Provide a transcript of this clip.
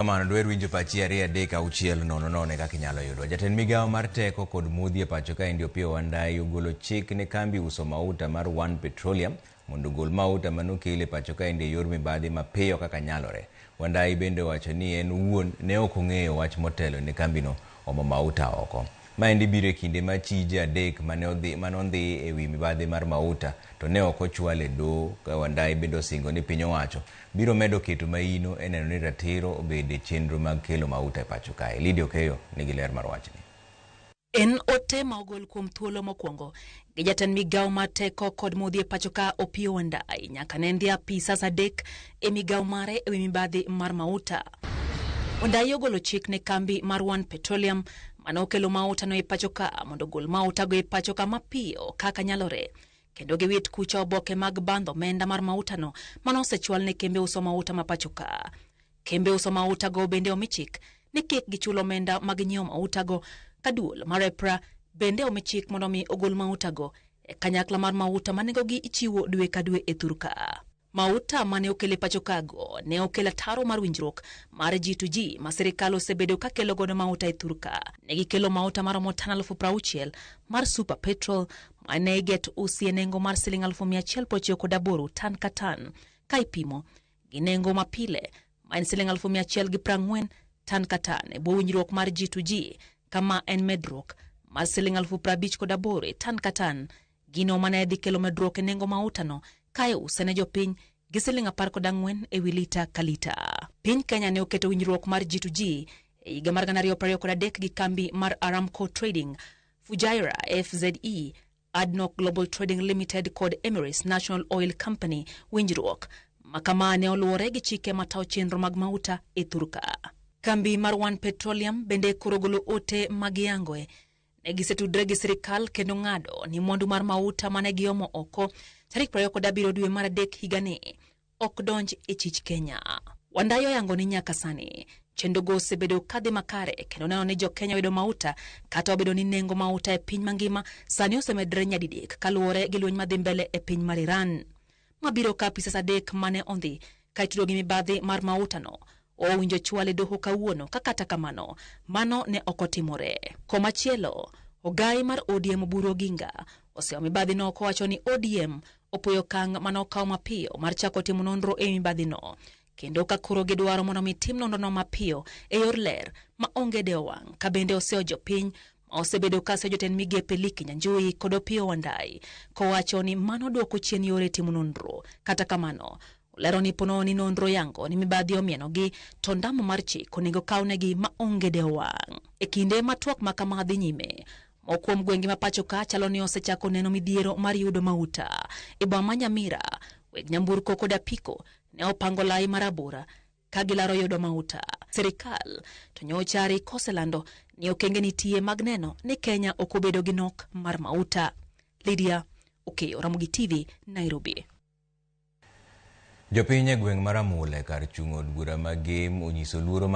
Kamano dwer winjo pachi 2 3 6 0 0 kaka inyalo yudwa. Jatend migawo mar teko kod modhi e pacho kaendi Opiyo Wandayi ogolo chik ne kambi uso mauta mar One Petroleum mondo ogol mauta manokel e pacho kaendi e yor mibadhi mapiyo kaka nyalore. Wandayi bende owacho ni en owuon ne ok ong'eyo wach motelo ne kambino omo mauta oko. Maendi biro e kinde ma chije 3 mane odhi e wi mibadhi mar mauta to ne ok ochwal e doho ka Wandayi bende osingo ni piny owacho biro medo keto maino e neno ni ratiro obede e chenro mag kelo mauta e pacho kae. Lydia Okeyo nigi ler mar wachni. En ote ma ogol kuom thuolo mokwongo gi jatend migawo mar teko kod modhi e pacho ka Opiyo Wandayi nyaka ne ndhi apisas 3 e migawo mare ewi mibadhi mar mauta. Wandayi ogolo chik ne kambi mar One Petroleum mane okelo mauta no e pacho ka mondo ogol mauta go e pacho ka mapiyo kaka nyalore kendo giwit kucha oboke mag bandho omenda mar mauta no mane osechwal ne kembe uso mauta ma pacho ka. Kembe uso mauta go bende omi chik ni kik gichul omenda mag nyiewo mauta go ka duol mar EPRA bende omi chik mondo mi ogol mauta go e kanyakla mar mauta ma nengogi ichiwo dwe ka dwe e thur ka. Mauta mane okel e pacho kago ne okel ataro mar winjruok mar G2G ma sirikal osebedo ka kelo godo mauta e thur ka. Ne gikelo mauta maromo tan 60,000 mar super petrol mane iget usi e nengo mar siling 198 tan ka tan ka ipimo gi nengo mapile ma en siling 140,000 tan ka tan e bwo winjruok mar G2G kama en medruok mar siling 58,000 e tan ka tan. Gino mane dhi kelo medruok e nengo mauta no ka iuse ne jopiny gi siling 14 ewi lita ka lita. Piny Kenya ne oketo winjruok mar G2G e higa mar 2023 gi kambi mar Aramco Trading, Fujairah FZE, ADNOC Global Trading Limited kod Emirates National Oil Company. Winjruok ma kama ne oluwore gi chike matayo chenro mag mauta e thurka. Kambi mar One Petroleum bende koro golo ote mag yangoe ne gisetudre gi sirikal kendo ng'ado ni mwandu mar mauta mane giomo oko tarik 27 dwe mar 3 higani ok donj e chich Kenya. Wandayi oyango ni nyaka sani chenrogo osebedo kadhi makare kendo neno ni jokenya yudo mauta kata obedo ni nengo mauta e piny mangima sani osemedre nyadidek kaluwore gi lweny madhi mbele e piny mar Iran. Mabiro ka apisas 3 mane ondhi ka itudo gi mibadhi mar mauta no owinjo chwal e doho kawuono ka kata kamano mano ne ok otimore. Komachielo, ogai mar ODM Oburu Oginga oseyo mibadhi no kowacho ni ODM opoyo okang' mane okawo mapiyo mar chako timo nonro e mibadhi no kendo ka koro gidwaro mondo mi tim nonro no mapiyo e yor ler ma onge dewo wang' ka bende oseyo jopiny ma osebedo ka seyo jotend migepe Lee Kinyanjui kod Opiyo Wandayi kowacho ni mano dwoko chien yore timo nonro. Kata kamano olero ni ponono ni nonro yango ni mibadhi omienogi to ndamo mar chik onego kawnegi ma onge dewo wang'. E kinde ma twak ma kama dhi nyime, moko kuom gwenge ma pacho ka chalo ni osechako neno midhiero mar yudo mauta. E boma ma Nyamira, weg nyamburko kod apiko ne opango lai marabora ka gilaro yudo mauta. Sirikal to nyocha rik oselando ni okenge nitie mag neno ni Kenya ok obedo gi nok mar mauta. Lydia Okeyo, Ramogi TV, Nairobi. Jopiny e gweng' mar Amula kar chung' od bura ma Gem onyiso luoro.